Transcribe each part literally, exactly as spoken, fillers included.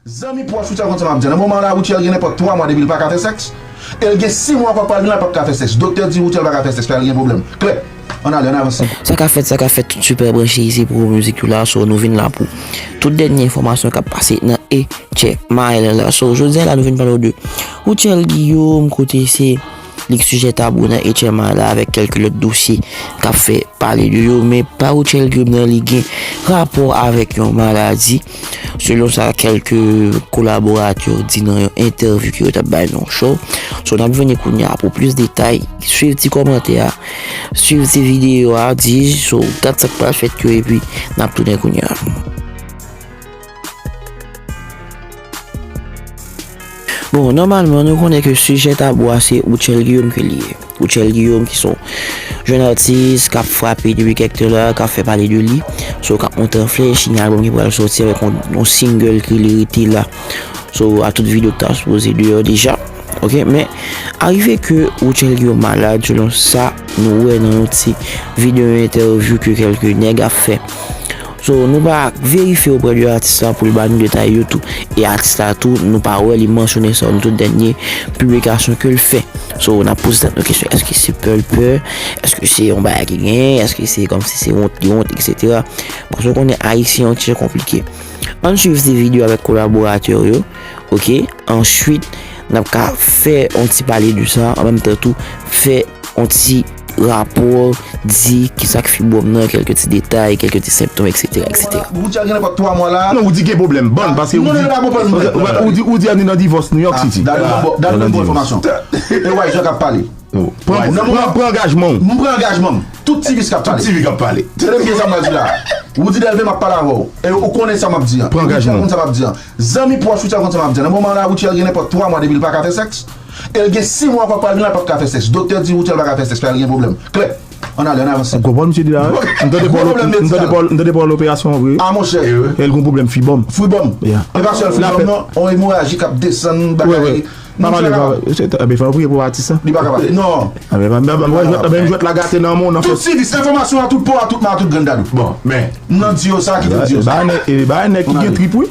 Zanmi pwòch Rutshelle konn sa m ap di. Nan moman la, Rutshelle gen nenpòt twa mwa depi l pa ka fè sèks. E l gen sis mwa ankò pral vin la, l p ap ka fè sèks. Doktè di Rutshelle pa ka fè sèks, pa l gen pwoblèm. Klè. Ann ale, ann avanse. Sa ka fèt, sa ka fèt, tout super branche ici pou mizik yo la, so nou vin la pou tout dènye enfòmasyon k ap pase nan H M I la. So, jodi a la, nou vin pale w de Rutshelle Guillaume, kote se li k sijè tabou nan H M I la avèk kèlke lòt dosye k ap fè pale de yo, men pa Rutshelle Guillaume nan, li gen rapò avèk yon maladi, selon sa kèlke kolaboratè di nan yon entèvyou ke yo t ap bay nan yon show. So, n ap vini kounye a pou plis detay. Swiv ti kòmantè a, swiv ti videyo a, di, so, gad sa k pral fèt yo, epi n ap tounen kounye a. Bon, nòmalman, nou konnen ke sijè tabou a se Rutshelle Guillaume ke li ye. Rutshelle Guillaume ki se yon jèn atis k ap frape depi kèk tan la, k ap fè pale de li. So, k ap monte an flèch, li gen albòm ki pral sòti avèk yon, yon single ki rele Rete La. So, a tout videyo ki ta sipoze deyò deja. Ok, men arive ke Rutshelle Guillaume malad, selon sa nou wè nan yon ti videyo entèvyou ke kèlke nèg ap fè. So, nou pa verifye oprè de atis la pou l ba nou detay yo tou. E atis la tou, nou pa wè li mansyone sa nan tout dènye piblikasyon ke l fè. So, n ap poze tèt nou kesyon, èske se pè l pè? Èske se yon bagay ki genyen? Èske se kòmsi se wont li wont, etsetera? Paske w konnen Ayisyen yon ti jan konplike. Ann swiv ti videyo avèk kolaboratè yo, ok? Answit, n ap ka fè yon ti pale de sa, an menm tan tou, fè yon ti rapò, di kisa k fibwòm nan, kèlke ti detay, kèlke ti senptòm, etsetera, etsetera. Rutshelle gen nenpòt twa mwa la. Non, ou di gen pwoblèm, ban l, paske ou di, ou di, ou di ann nan divòs New York City. Dale yon bon, dale yon bon enfòmasyon. E wè jan k ap pale. Pran, pran, pran angajman w. M pran angajman m. Tout ti vis k ap pale. Tout ti vis k ap pale. Tande byen sa m pral di la. Woody Delvin, m ap pale avè w. E ou konnen sa m ap di an. Pran angajman w. Ou konn sa m ap di an. Zanmi pwòch Rutshelle konn sa m ap di an. Nan moman la, Rutshelle gen nenpòt twa mwa depi l pa ka fè sèks. E l gen sis mwa ankò pral vin la, l p ap ka fè sèks. Doktè di Rutshelle pa ka fè sèks, pa l gen pwoblèm. Klè. Ann ale, ann avanse. Ou konprann misye di la, wi? M tande pawòl, m tande pawòl, m tande pawòl operasyon an vre. A, monchè. E l gon pwoblèm fibwòm. Fibwòm. E pa sèl fibwòm, non. On emoraji k ap desann, bagay. Pa pale, pa pale. Ebyen, fò nou priye pou atis lan. Li pa kapab. Non. Ebyen, pa, pa, pa, pa, pa, jwèt la gate nan men w, nan fè. Tout sivis, enfòmasyon an tout po, a tout ma, a tout grenn dadou. Bon, men. M nan di yo sa ki te di yo sa. Ba, ba nèg, e, ba nèg ki gen trip, wi.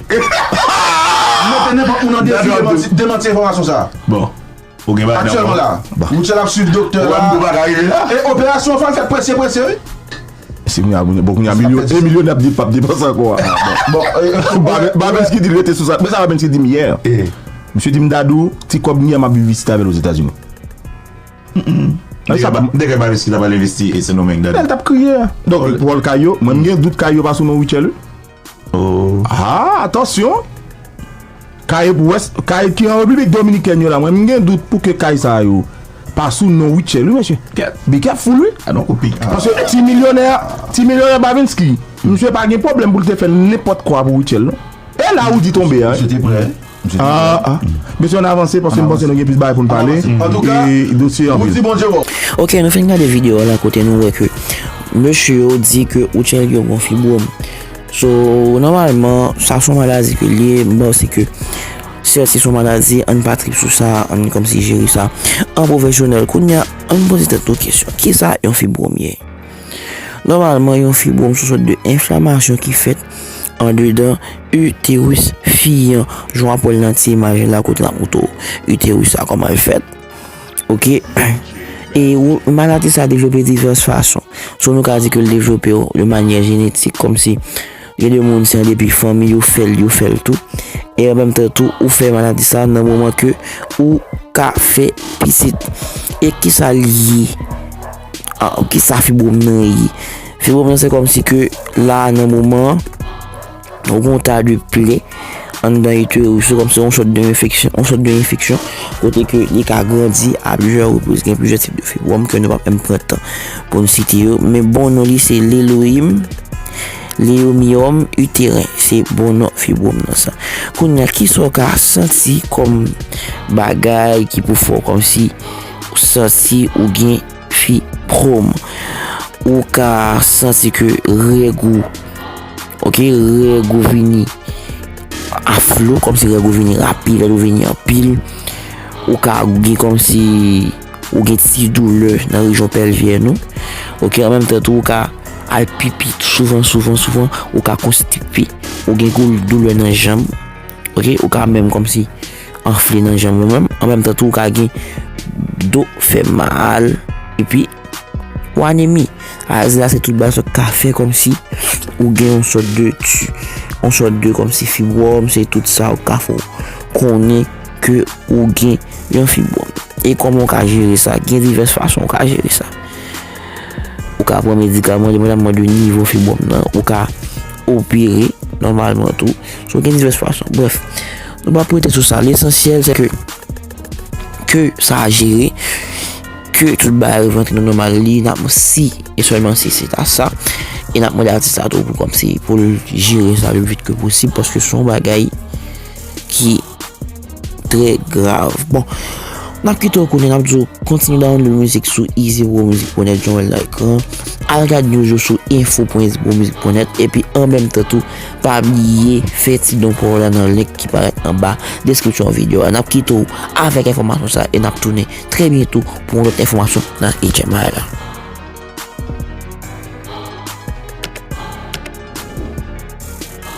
Mete nenpòt moun an defi demanti, demanti enfòmasyon sa. Bon. Ou gen bagay nan men w. Aktyèlman la, Rutshelle ap swiv doktè la. Ou wè m tou pa ka rive la. E operasyon an fò l fèt prese, prese, wi. Si kounye a, bon, kounye a, milyon, e milyon ap di, p ap depanse ankò a. Bon, e, e, Babens ki di l rete sou sa. Men sa Babens ki di m yè. Misye di m, Dadou, ti kòb m gen an, m ap viv isit avè l Ozetazini. Nèg Babens ki t ap al envesti e Sendomeng, Dadou. Lè l t ap kriye a. Donk, pawòl kay yo, mwen m gen dout kay yo pa sou non Rutshelle, wi. Oh. Ah, atansyon! Kay pou wès, kay ki an Repiblik Dominikèn yo la, mwen m gen dout pou ke kay sa yo pa sou non Rutshelle, wi, mesye. Kèt. Be careful, wi. A non, kou pik. Paske ti milyonè, ti milyonè Babinski, misye pa gen pwoblèm pou l te fè nenpòt kwa pou Rutshelle, non. E la ou di tonbe a, wi. Misye te prè. Ah, ah. Mesye, ann avanse, paske m panse nou gen plis bagay pou n pale. Antouka, e dosye anpil. Ou di Bondye bon. Ok, nou fin gade videyo a la kote nou wè ke mesye yo di ke Rutshelle gen yon fibwòm. So, nòmalman, sa se yon maladi ke l ye, m panse ke sèt se yon maladi, ann pa trip sou sa, ann kòmsi jere sa an pwofesyonèl. Kounye a, ann poze tèt nou kesyon, kisa yon fibwòm ye? Nòmalman, yon fibwòm se yon sòt de enflamasyon ki fèt andedan iteris fi an. Jan w ap wè l nan ti imaj la kote n ap montre w iteris la kòman l fèt. Ok? E ou, maladi sa devlope divès fason. So nou ka di ke l devlope yo de manyè jenetik, kòmsi gen de moun se depi fanmi yo fè l, yo fè l tou. E an menm tan tou, ou fè maladi sa nan moman ke ou ka fè pitit. E kisa l ye? Ah, kisa fibwòm nan ye? Fibwòm nan se kòmsi ke la nan moman an, ou gen yon ta de plè anndan iteris ou, kòmsi yon sòt de enfeksyon, yon sòt de enfeksyon, kote ke li ka grandi a plizyè repriz, gen plizyè tip de fibwòm ke nou p ap menm pran tan pou n site yo, men bon non li se leloyim, leomiyòm iteren, se bon non fibwòm nan sa. Kounye a, kisa w ka santi kòm bagay ki pou fè w kòmsi ou santi ou gen fibwòm? Ou ka santi ke règ ou, ok, règ ou vini a flo, kòmsi règ ou vini rapid, règ ou vini anpil. Ou ka gen kòmsi ou gen ti doulè nan rejyon pèlvyèn ou. Ok, an menm tan tou, ou ka al pipi souvan, souvan, souvan, ou ka konstipe, ou gen gwo doulè nan janm. Ok, ou ka menm kòmsi anfle nan janm ou menm, an menm tan tou ou ka gen do fè mal, epi ou anemi. Sa vle di la se tout bagay sa k ka fè kòmsi ou gen yon sòt de ti, yon sòt de kòmsi fibwòm, se tout sa ou ka fè w konnen ke ou gen yon fibwòm. E kòman ou ka jere sa? Gen divès fason ou ka jere sa. Ou ka pran medikaman, depandamman de nivo fibwòm nan, ou ka opere nòmalman tou. So gen divès fason. Brèf, nou pa prete sou sa. Lesansyèl se ke ke sa a jere, ke tout bagay rantre nan nòmal li, n ap si e sèlman si se ta sa, e n ap mande atis la tou pou kòmsi pou l jere sa le vit ke posib, paske se yon bagay ki trè grav. Bon, n ap kite w konnen, n ap di w kontinye download mizik sou easy pro music point net, jan w wè l nan ekran. Al gade nou jou sou info point easy pro music point net, epi an menm tan tou, pa bliye fè ti don pa w la nan link ki parèt anba deskripsyon videyo a. N ap kite w avèk enfòmasyon sa e n ap tounen trè byento pou yon lòt enfòmasyon nan H M I la.